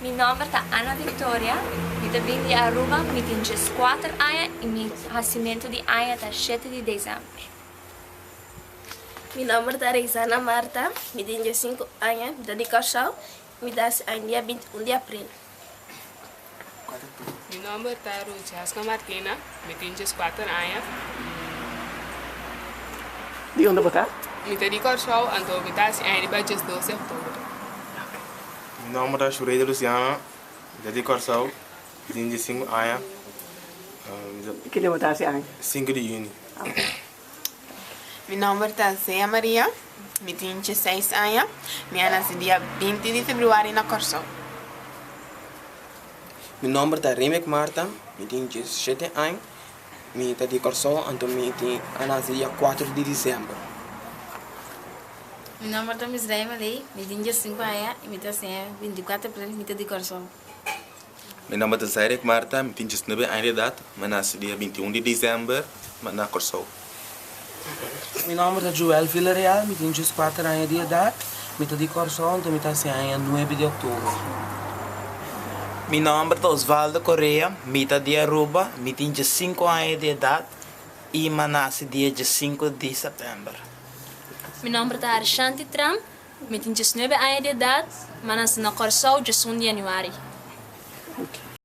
Mi nòmber ta Ana Victoria, mi ta bin di Aruba, mi tin 14 aña i mi hasimentu di aña ta 7 di desèmber. Mi nòmber ta Reizana Marta, mi tin 5 aña, mi ta di Kòrsou, mi ta hasi aña dia 21 di aprel. Mi nòmber ta Ruchasca Martina, mi tin 4 aña. Di unda bo ta? Mi ta di Kòrsou, anto mi ta hasi aña riba 12 di òktober. Mi nòmber ta Shureida Luciana, mi ta di Kòrsou, mi tin 5 aña. Ki dia bo ta hasi aña? 5 di yüni. Mi nòmber ta Zea Maria, mi tin 6 aña, mi a nase dia 20 di febrüari na Kòrsou. Mi nòmber ta Remek Marta, mi tin 17 aña, mi ta di Kòrsou, anto mi tin a nase dia 4 di desèmber. Mi nòmber ta Misraim Malay, mi tin 5 aña i mi ta hasi aña 24 aprel, mi ta di Kòrsou. Mi nòmber ta Zairek Marta, mi tin 19 aña di edat, mi a nase dia 21 di desèmber na Kòrsou. Mi nòmber ta Joel Villarreal, mi tin 4 aña di edat, mi ta di Kòrsou, anto mi ta hasi aña 9 di òktober. Mi nòmber ta Osvaldo Correa, mi ta di Aruba, mi tin 5 aña di edat i mi a nase dia 5 di sèptèmber. Mi nòmber ta Arshanti Trump, mi tin 19 aña di edat, m'a nase na Kòrsou 1 di yanüari. Ok.